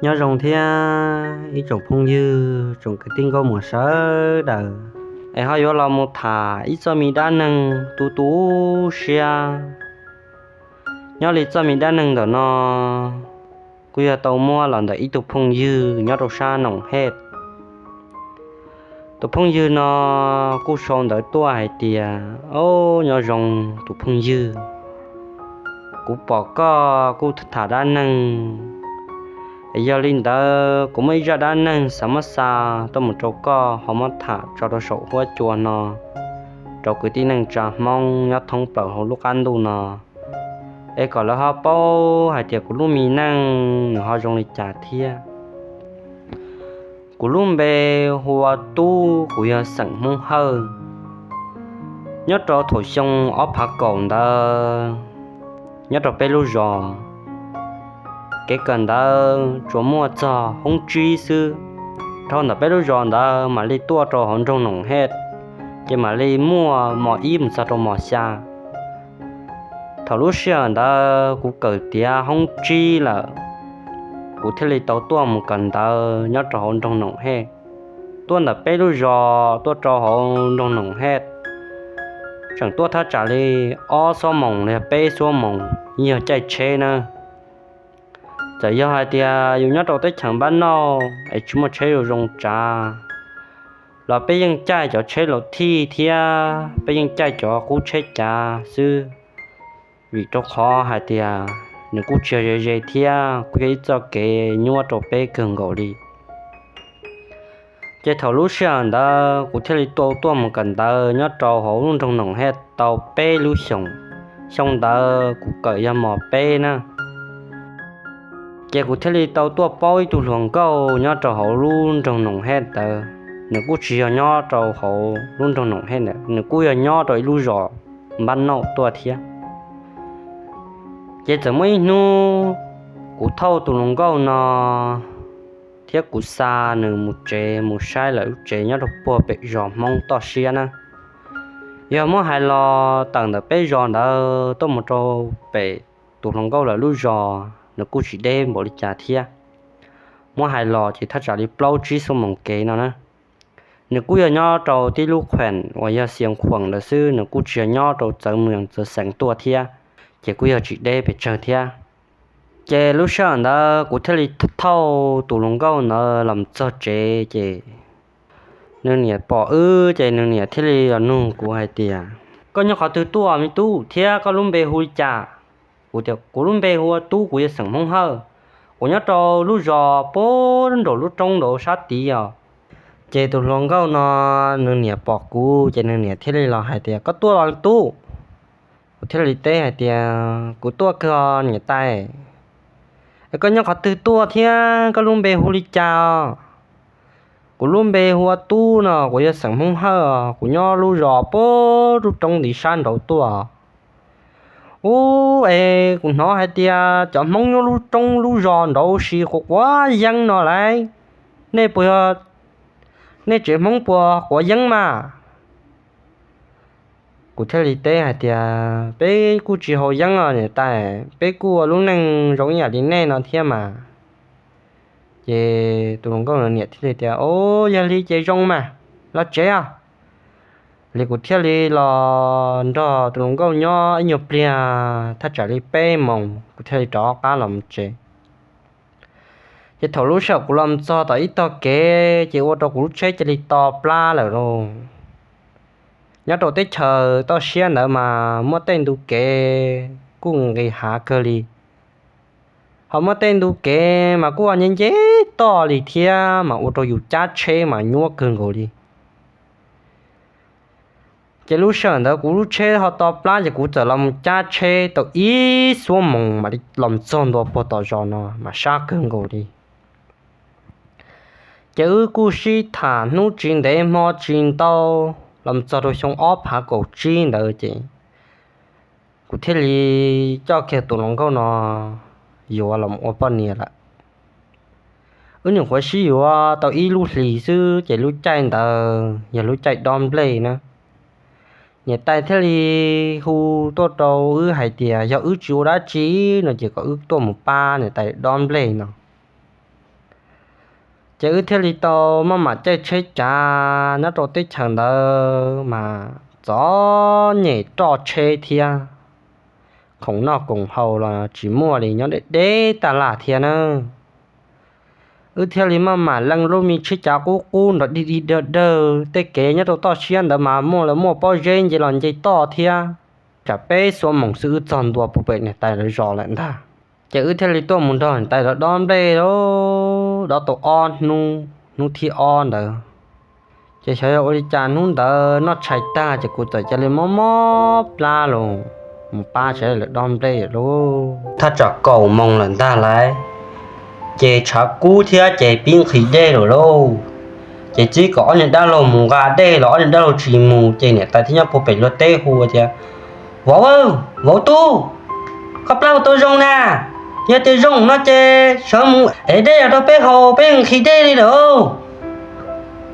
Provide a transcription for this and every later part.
Nyob zoo thiab ib tsoom phooj ywg tsoom kwv tij nkauj muam sawv daws, es ho yuav los mus tham ib txoj me dab neeg tu tu siab. Nyob li txoj me dab neeg ntawm no kuj yog tau muab los ntawm ib tug phooj ywg nyob rau sab Noom Hej. Tus phooj ywg no kuj sau ntawv tuaj hais tias, Au, nyob zoo tus phooj ywg, kuv pom koj kuj tham dab neeg, yog li ntawd kuv muaj ib zaj dab neeg xav muab xa tuaj mus rau koj ho muab tham tso rau saum huab cua no rau kwv tij neej tsa Hmoob nyob thoob plaws hauv lub qab ntuj no, es kom lawv ho paub hais tias kuv lub me neej nws ho zoo li cas thiab. Kuv lub npe hu ua Tub, kuv yog xeem Hmoob Hawj. Nyob rau thaum xyoo ob phav kaum ntawd, nyob rau peb lub zos, kev kawm ntawd tsuas muaj txog hoob tsib xwb. Dhau ntawm peb lub zos ntawd mam li tuaj rau hauv nroog Noom Hej, ces mam li muaj mos ib mus txog rau mos xya. Thaum lub sij hawm ntawd kuv kawm tiav hoob tsib lawm, kuv thiaj li tau tuaj mus kawm ntawv nyob rau hauv nroog Noom Hej. Tuaj ntawm peb lub zos tuaj rau hauv nroog Noom Hej, tseem tuaj thaj tsam li ob xuab moos los yog peb xuab moos, yog caij tsheb na. Txawm yog hais tias yus nyob rau teb chaws npab nauj es tsis muaj tsheb zoo zoo tsav los peb yeej caij cov tsheb laus thij thiab peb yeej caij cov qub tsheb cav xwb. Vim rau qhov hais tias nws kuj tsis yog ze ze thiab kuj yog ib txoj kev nyuaj rau peb kawg nkaus li. Ces thaum lub sij hawm ntawd kuv thiaj li tau tuaj mus kawm ntawv nyob rau hauv lub nroog Noom Hej tau peb lub xyoos. Xyoo ntawd kuv kawm yog mos peb na. Ces kuv thiaj li tau tuaj paub ib tug hluas nkauj nyob rau hauv lub nroog Noom Hej ntawd. Nws kuj tsis yog nyob rau hauv lub nroog Noom Hej ntawd, nws kuj yog nyob rau ib lub zos npab nauj tuaj thiab. Ces txawm muaj ib hnub kuv thauj tus hluas nkauj no thiab kuv xa nws mus tsev mus saib lawv lub tsev nyob rau puag pem zos Hmoob toj siab na. Yog muab hais los tawm ntawm peb zos ntawd tuaj mus rau pem tus hluas nkauj lawv lub zos nws kuj tsis deb npaum li cas thiab. Muab hais los ces thaj tsam li plaub tsib xuab moos kev no na. Nws kuj yog nyob rau tib lub khuem uas yog Xias Khuam ntawd xwb, nws kuj tsis yog nyob rau txawv mws txawv xeev tuaj thiab, ces kuj yog tsis deb pes tsawg thiab. Ces lub sij hawm ntawd kuv thiaj li thauj tus hluas nkauj ntawd los txog tsev ces nws niam pom wb ces nws niam thiaj li los nug kuv hais tias, Koj nyob qhov twg tuaj me tub thiab koj lub npe hu li cas? Kuv tias, Kuv lub npe hu ua Tub, kuv yog xeem Hmoob Hawj, kuv nyob rau lub zos puag nraum lub roob nraud sab tid os. Ces tus hluas nkauj no nws niam pom kuv ces nws niam thiaj li los hais tias, Koj tuaj los tub? Kuv thiaj li teb hais tias, Kuv tuaj kawg niam tais. Es koj nyob qhov twg tuaj thiab koj lub npe hu li cas os? Kuv lub npe hu ua Tub no, kuv yog xeem Hmoob Hawj, kuv nyob lub zos puag lub roob ntawd sab nraud tuaj. Ub, es kuv hnov hais tias cov Hmoob nyob lub roob lub zos nraud si quav quav yeeb no lauj. Nej puas, nej tsev Hmoob puas quav yeeb mas? Kuv thiaj li teb hais tias, Peb kuj tsis haus yeeb os niam tais, peb kuj ua lub neej zoo ib yam li nej no thiab mas. Ces tus hluas nkauj niam thiaj li tias, Au, yog li ces zoo mas, los tsev os. Li kuv thiaj li los nrog tus hluas nkauj nyob ib nyuag pliag, thaj tsam li peb moos kuv thiaj li rov qab los mus tsev. Ces thaum lub sij hawm kuv los txog tom ib tog kev ces ua rau kuv lub tsheb cia li to plab lawm lauj. Nyob rau teb chaws toj siab ntawd mas muaj tej ntu kev kuj nqis hav kawg li, ho muaj tej ntu kev mas kuj nce nce toj li thiab mas ua rau yus cab tsheb mas nyuaj kawg nkaus li. Ces lub sij hawm ntawd kuv lub tsheb ho to plab ces kuv txawm los mus cab tsheb tau ib xuab moos mam li los txog ntua puag tom zos no mas sab kawg nkaus li. Ces wb kuj sib tham hnub tsis ntev hmo tsis ntau, los txog rau xyoo ob phav kaum tsib ntawd ces kuv thiaj li coj kiag tus hluas nkauj no yuav los ua poj niam lawm. Wb nyuam qhuav sib yuav tau ib lub hlis xwb ces lub caij ntawd yog lub caij dob nplej na. Niam tais thiaj li hu tuaj rau wb hais tias yog wb tsis ua dab tsi no ces kom wb tuaj mus pab niam tais dob nplej no. Ces wb thiaj li tau maj mam caij tsheb cav nyob rau teb chaws ntawd mas txom nyem roj tsheb thiab, khoom noj khoom haus los tsis muaj li, nyob deb deb tag laj thiab na. Wb thiaj li maj mam leej lub me tsheb cav qub qub nrov dig dig dawg dawg, tej kev nyob rau toj siab ntawd mas muaj lawv muaj pob zeb nce los nce toj thiab. Tsam peb xuab moos xwb wb txog ntua puag pem niam tais lawv zos lawm ntag. Ces wb thiaj li tuaj mus nrog niam tais lawv dob nplej, dob tau ob hnub, hnub thib ob ntawd. Ces xyov yog ua li cas hnub ntawd noj tshais tag ces kuv txawm cia li mob mob plab los mus pab sawv daws dob nplej lauj. Thaj tsam kaum moos lawm ntag lauj, ces tshav kub thiab ces pib nqhis dej lawm lauj. Ces txib kom ob niag dab laug mus nqa dej los ob niag dab laug tsis mus, ces niam tais thiaj nyob puag pem luag teb hu tias, Vauv, vauv tub, koj plab ua tau zoo na, yog tias zoo no ces sawv mus ev dej los rau peb haus, peb nqhis dej li lawm.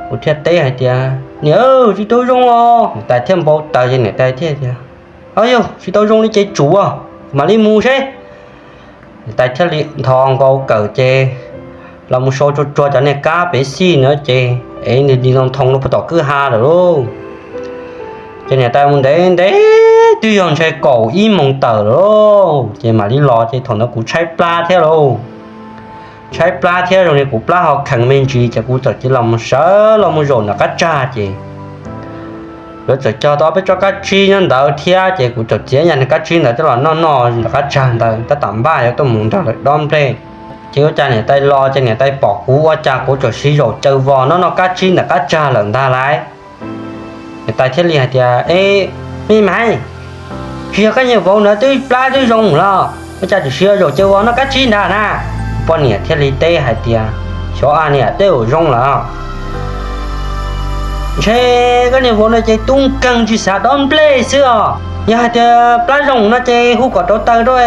Kuv thiaj teb hais tias, Niam, tsis tau zoo os. Niam tais thiaj npau taws ces niam tais thiaj tias, Au yog tsis tau zoo li ces tsum, mam li mus seb. Niam tais thiaj li nthos nkaus kawm ces los mus sau tsuag tsuag cov niag kab pev xij na ces ev nws di loo thoo rau puag tom kwj ha lawm lauj. Ces niam tais mus ntev ntev twb yog ntshai kaum ib moos tawm lawm lauj, ces mam li los ces thaum ntawd kuv tshaib plab thiab lauj. Tshaib plab thiab zoo li kuv plab ho khees me ntsis ces kuv txawm cia los mus sawv los mus zaum nram qab tsag ces lawv txawm cog tau peb tsob kab tsib nyob ntawd thiab ces kuv txawm txiav yam niag kab tsib ntawd coj los noj noj nram qab tsag ntawd tab tom npaj yuav tuaj mus nrog lawv dob nplej. Ces ua cas niam tais los ces niam tais pom kuv ua cas kuv txawm siv zaum caw vos noj noj kab tsib ntawm qab tsag lawm ntag lauj. Niam tais thiaj li hais tias, E, me mas, tsis yog koj niag vauv ntawd twb plab twb zoo los ua cas txawm siv zaum caw vos noj kab tsib ntag na? Poj niam thiaj li teb hais tias, Xyov a niam, tej zaum zoo lawm. Ntshe koj niag vauv no ces tub nkeeg tsis xav dob nplej xwb os. Yog hais tias plab zoo no ces hu kom rauv taws rau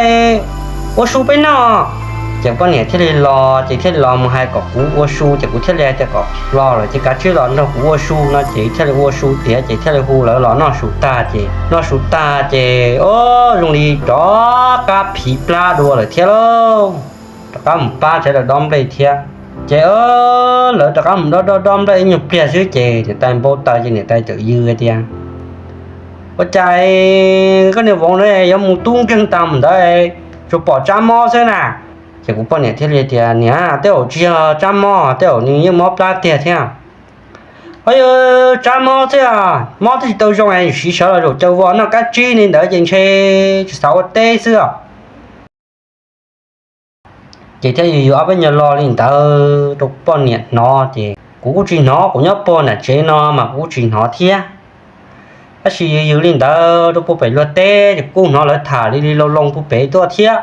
ua su peb noj. Ces poj niam thiaj li los ces thiaj li los mus hais kom kuv ua su ces kuv thiaj li hais tias kom los lawm ces kav tsij los nrog kuv ua su no ces thiaj li ua su tiav ces thiaj li hu lawv los noj su tag ces noj su tag ces o zoo li rov qab phiv plab dua lawm thiab lauj. Rov qab mus pab sawv daws dob nplej thiab ces lawv rov qab mus dob dob dob nplej ib nyuag pliag xwb ces niam tais npau taws ces niam tais txawm yws tias, Ua cas koj niag vauv no yuav mus tub nkeeg tas mus ntawd, tsuas pom tsab mob xwb na? Ces kuv poj niam thiaj li tias, Niam, tej zaum tsis yog tsab mob, tej zaum nws yeej mob plab tiag thiab. Ho yog tsab mob xwb, mob twb tsis tau zoo es siv sawv los zaum caw vos noj kab tsib li ntawd ces ntshe tsis xav ua teb xwb os. Ces thiaj yws yws ob peb nyuag lo li ntawd rau poj niam hnov ces kuv kuj tsis hnov, kuv nyob puag nram tsev no mas kuv kuj tsis hnov thiab. Tab sis yws yws li ntawd rau puag pem luag teb ces kuj hnov lawv tham li li loo loo puag pem tuaj thiab.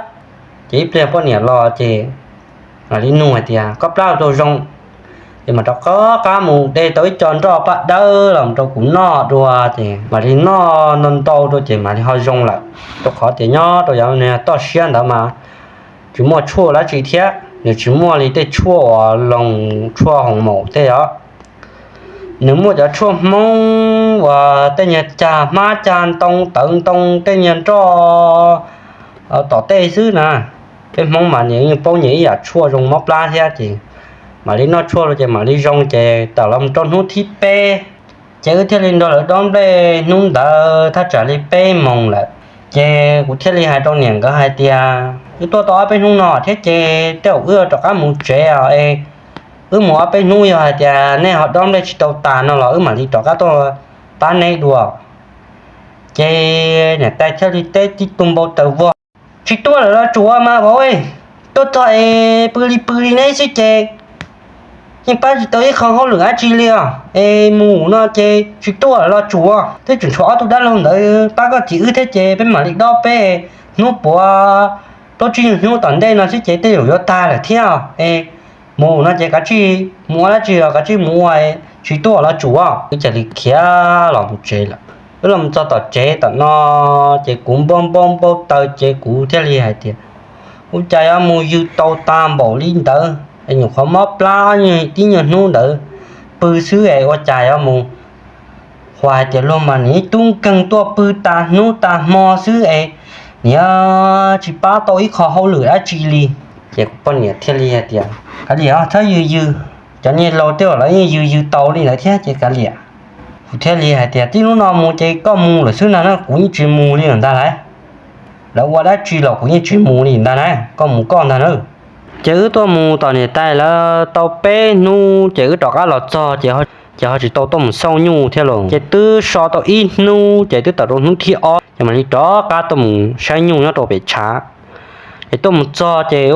Ces ib pliag poj niam los ces mam li nug hais tias, Koj plab ua tau zoo, ces mam rov qab mus de tau ib co nroj paj dawb los rau kuv noj dua. Ces mam li noj ntau ntau dua ces mam li ho zoo lawm. Rau qhov tias nyob rau yav toj siab ntawd mas tsis muaj tshuaj dab tsi thiab, nws tsis muaj li tej tshuaj uas loos tshuaj hoos maum tej os. Nws muaj cov tshuaj Hmoob uas tej nyuag cag hmab cag ntoo tawv ntoo tej nyuag nroj tom tej xwb na. Peb Hmoob mas nws yeej paub nyias ib yam tshuaj zoo mob plab thiab ces mam li noj tshuaj los ces mam li zoo ces tawm los rau hnub thib peb ces wb thiaj li nrog lawv dob nplej hnub ntawd thaj tsam li peb moos lawm. Ces kuv thiaj li hais rau niam nkawd hais tias, Wb tuaj tau ob peb hnub no thiab ces tej zaum wb rov qab mus tsev os es wb mus ob peb hnub yog hais tias nej ho dob nplej tsis tau tas no los wb mam li rov qab tuaj pab neb dua. Ces niam tais thiaj li teb tib tug npau taws vog, Tsis tuaj lawm los tsuav mas vauv, tuaj txog es pw li pw li neb xwb ces yeej pab tsis tau ib qho hauj lwm dab tsi li os. Es mus no ces tsis tuaj lawm los tsuav, twb tseem tshuav ob tug dab laug ntawd pab koj txiv wb thiab ces peb mam li dob peb hnub puav plaub tsib nyuag hnub tom ntej no xwb ces tej zaum yuav tag lawm thiab. Es mus no ces kav tsij mus ua dab tsi los kav tsij mus ua, tsis tuaj los tsuav. Wb cia li khiav los mus tsev lawm. Wb los txog tom tsev tom no ces kuv npau npau npau taws ces kuv thiaj li hais tias, Ua cas yuav mus yws tau tag npaum li ntawd es nyuam qhuav mob plab tib nyuag hnub ntawd pw xwb es ua cas yuav mus, hais tias luag mas nim tub nkeeg tuaj pw tas hnub tas hmo xwb es nim tsis pab tau ib qho hauj lwm dab tsi li. Ces kuv poj niam thiaj li hais tias, Kav liam, txhob yws yws, Cov niag laus tej lawv yeej yws yws tau li ntawd thiab ces kav liam. Kuv thiaj li hais tias, Tib hnub no mus ces koj mus lawm xwb ntag na, kuv yeej tsis mus li lawm ntag lauj. Lawv ua dab tsi los kuv yeej tsis mus li ntag na, koj mus koj ntag na. Ces wb tuaj mus tom niam tais lawv tau peb hnub ces wb rov qab los txog ces ho tsis tau tuaj mus xauj nyuj thiab los ces twb so tau ib hnub ces twb tawm rau hnub thib ob ces mam li rov qab tuaj mus saib nyuj nyob rau pem tshav. Ces tuaj mus txog ces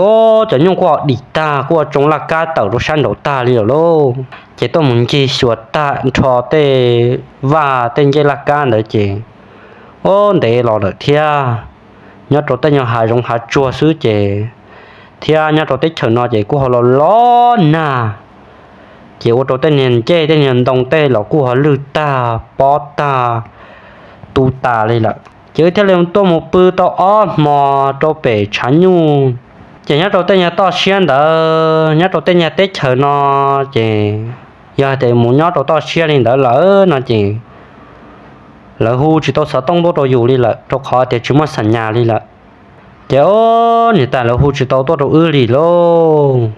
cov nyuj kuj ho dim tag, kuj ho tsoo laj kab tawm rau sab nraud tag li lawm lauj. Ces tuaj mus ncig xyuas tag nrho tej vaj tej ncej laj kab ntawd ces, o, ntev los lawm thiab. Nyob rau tej nyuag hav zoov hav tsuag xwb ces, thiab nyob rau teb chaws no ces kuj ho los los nag, ces ua rau tej niag ncej tej niag ntoo tej los kuj ho lwj tag pob tag tu tas li lawm. Ces wb thiaj li tuaj mus pw tau ob hmos rau pem tshav nyuj. Ces nyob rau tej nyuag toj siab ntawd, nyob rau tej nyuag teb chaws no, ces yog hais tias mus nyob rau toj siab li ntawd lawm no ces lawv hu tsis tau xov tooj tuaj rau yus li lawm, rau qhov tias tsis muaj xam nyas li lawm. Ces o, niam tais lawv hu tsis tau tuaj rau wb li lauj.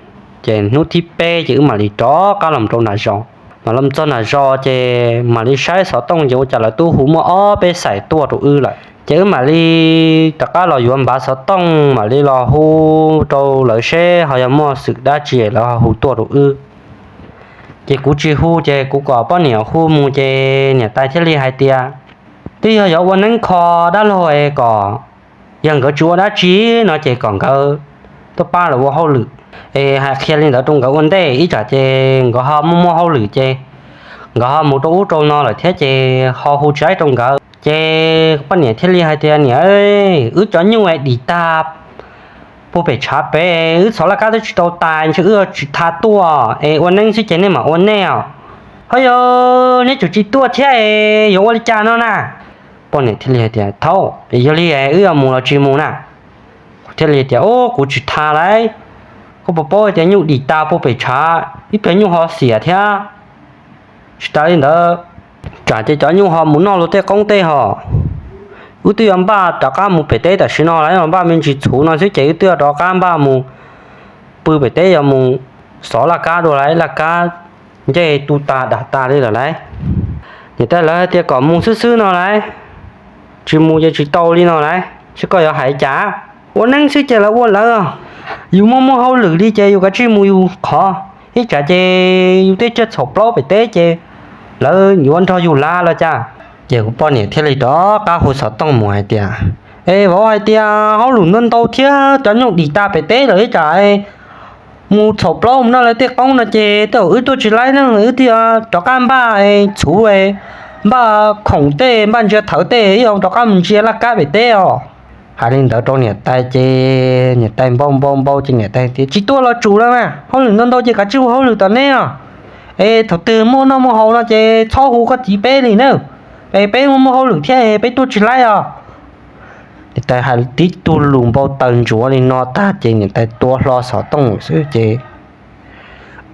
Ces hnub thib peb ces wb mam li rov qab los rau nram zos. Mam los txog nram zos ces mam li saib xov tooj ces ua cas lawv twb hu muaj ob peb xais tuaj rau wb lawm. Ces wb mam li rov qab los yuav npav xov tooj, mam li los hu rau lawv seb ho yog muaj xwm dab tsi lawv ho hu tuaj rau wb. Ces kuv tsis hu, ces kuv kom poj niam hu mus, ces niam tais thiaj li hais tias, twb yog yuav ua neeb kho dab laug es kom, yog nkawd tsis ua dab tsi no ces kom nkawd tuaj pab lawv ua hauj lwm, es hais qhia li ntawd rau nkawd ua ntej, ib tsam ces nkawd ho muaj muaj hauj lwm ces nkawd ho mus rau ub rau no lawm thiab ces ho hu tsis laib rau nkawd. Ces poj niam thiaj li hais tias, niam, wb cov nyuj es dim tag puag pem tshav pem, wb txhos laj kab twb tsis tau tas, ntshe wb tsis tha tuaj es ua neeb xwb ces nej mam ua nej os. Ho yog neb tseem tsis tuaj thiab es yuav ua li cas no na? Poj niam thiaj li hais tias, thaum yog li wb yuav mus los tsis mus na? Kuv thiaj li tias, o, kuv tsis tha lauj, koj puas paub tias nyuj dim tag puag pem tshav ib pliag nyuj ho xiam thiab. Tsis tas li ntawd, tsam ces cov nyuj ho mus noj luag tej qoob tej ho. Wb twb yuav npaj rov qab mus pem teb tam sim no lawm, npaj me ntsis txhuv no xwb ces wb twb yuav rov qab npaj mus pw pem teb, yuav mus xov laj kab dua lauj, laj kab ncej tu tas dag tas li lawm lauj. Niam tais lawv hais tias kom mus xwb xwb no lauj, tsis mus ces tsis tau li no lauj, seb koj yuav hais cas? Ua neeb xwb ces lawv ua lawv, yus muaj muaj hauj lwm li ces yus kav tsij mus yus qhov, ib tsam ces yus tej tsiaj txhaum plaub pem teb ces lawv yuav nrog yus lav los cas. Ces kuv poj niam thiaj li rov qab hu xov tooj mus hais tias, es vauv, hais tias hauj lwm ntau ntau thiab cov nyuj dim tas pem teb lawm ib tsam mus txhaum plaub mus noj lawv tej qoob no ces tej zaum wb tuaj tsis laib ne, wb thiaj rov qab npaj txhuv, npaj khoom tej, npaj ntsia thawv tej, wb rov qab mus ntsia laj kab pem teb os. Hais li ntawd rau niam tais ces niam tais npau npau npau ces niam tais tias, tsis tuaj los tsum lawm mas, hauj lwm ntau ntau ces kav tsij ua hauj lwm tom nej os. Es thaum twg muaj noj muaj haus no ces txhob hu koj txiv peb li na, es peb muaj muaj hauj lwm thiab peb tuaj tsis laib os. Niam tais hais tib tug lus npau taws ntsuav li no tag ces niam tais tua hlo xov tooj xwb ces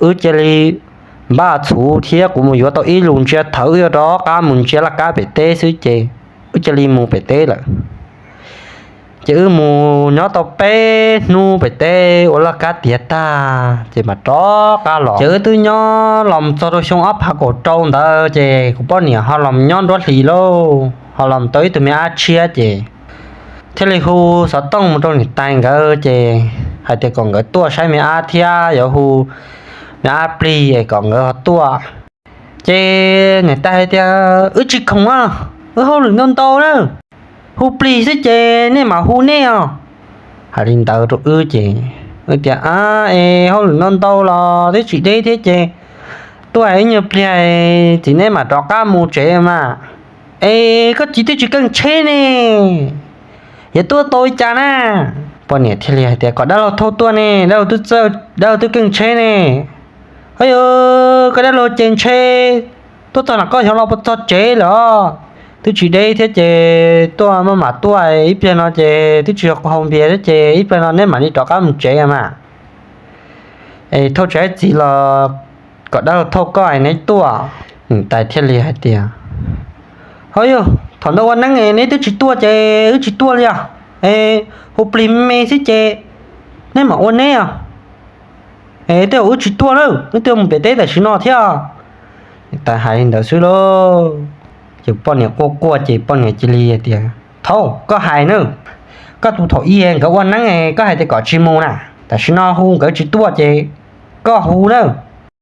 wb cia li npaj txhuv thiab kuv mus yuav tau ib lus ntsia thawv, wb yuav rov qab mus ntsia laj kab pem teb xwb ces wb cia li mus pem teb lawm. Ces wb mus nyob tau peb hnub pem teb ua laj kab tiav tag ces mam rov qab los. Ces wb twb nyob los txog rau xyoo ob phav kaum rau ntawd ces kuv poj niam ho los nyob nruab hlis lauj, ho los tau ib tug me ab tshiab ces thiaj li hu xov tooj mus rau niam tais nkawd ces hais tias kom nkawd tuaj saib me ab thiab yuav hu me ab plig es kom nkawd ho tuaj. Ces niam tais hais tias, wb tsis khoom, wb hauj lwm ntau ntau na, hu plig xwb ces nej mam hu nej os. Hais li ntawd rau wb ces wb tias, a, es hauj lwm ntau ntau los twb tsis deb thiab ces tuaj ib nyuag pliag txiv neb mam rov qab mus tsev mas. Es koj txiv twb tsis keej tsheb ne, yuav tuaj tau li cas na? Poj niam thiaj li hais tias, kom dab laug thauj tuaj ne, dab laug twb keej tsheb ne. Ho yog koj dab laug ces ntshe tuaj txog no koj xyov los puas txog tsev lawm os. Twb tsis deb thiab ces tuaj maj mam tuaj, ib pliag no ces twb tsis yog qhov haus npias thiab ces ib pliag no neb mam li rov qab mus tsev mas. Es thauj tsis hais txiv los kom dab laug thauj koj es neb tuaj. Niam tais thiaj li hais tias, ho yog thaum ntawd ua neeb neb twb tsis tuaj ces wb tsis tuaj li os. Es hu plig me me xwb ces neb mam ua neb os. Es tej zaum wb tsis tuaj na, wb twb mus pem teb tam sim no thiab. Tas hais li ntawd xwb lauj, ces poj niam quaj quaj ces poj niam cia li tias, Thaum koj hais na, koj tus thaum ub nkawd ua neeb, koj hais tias kom tsis mus na, tam sim no hu nkawd tsis tuaj ces koj hu na.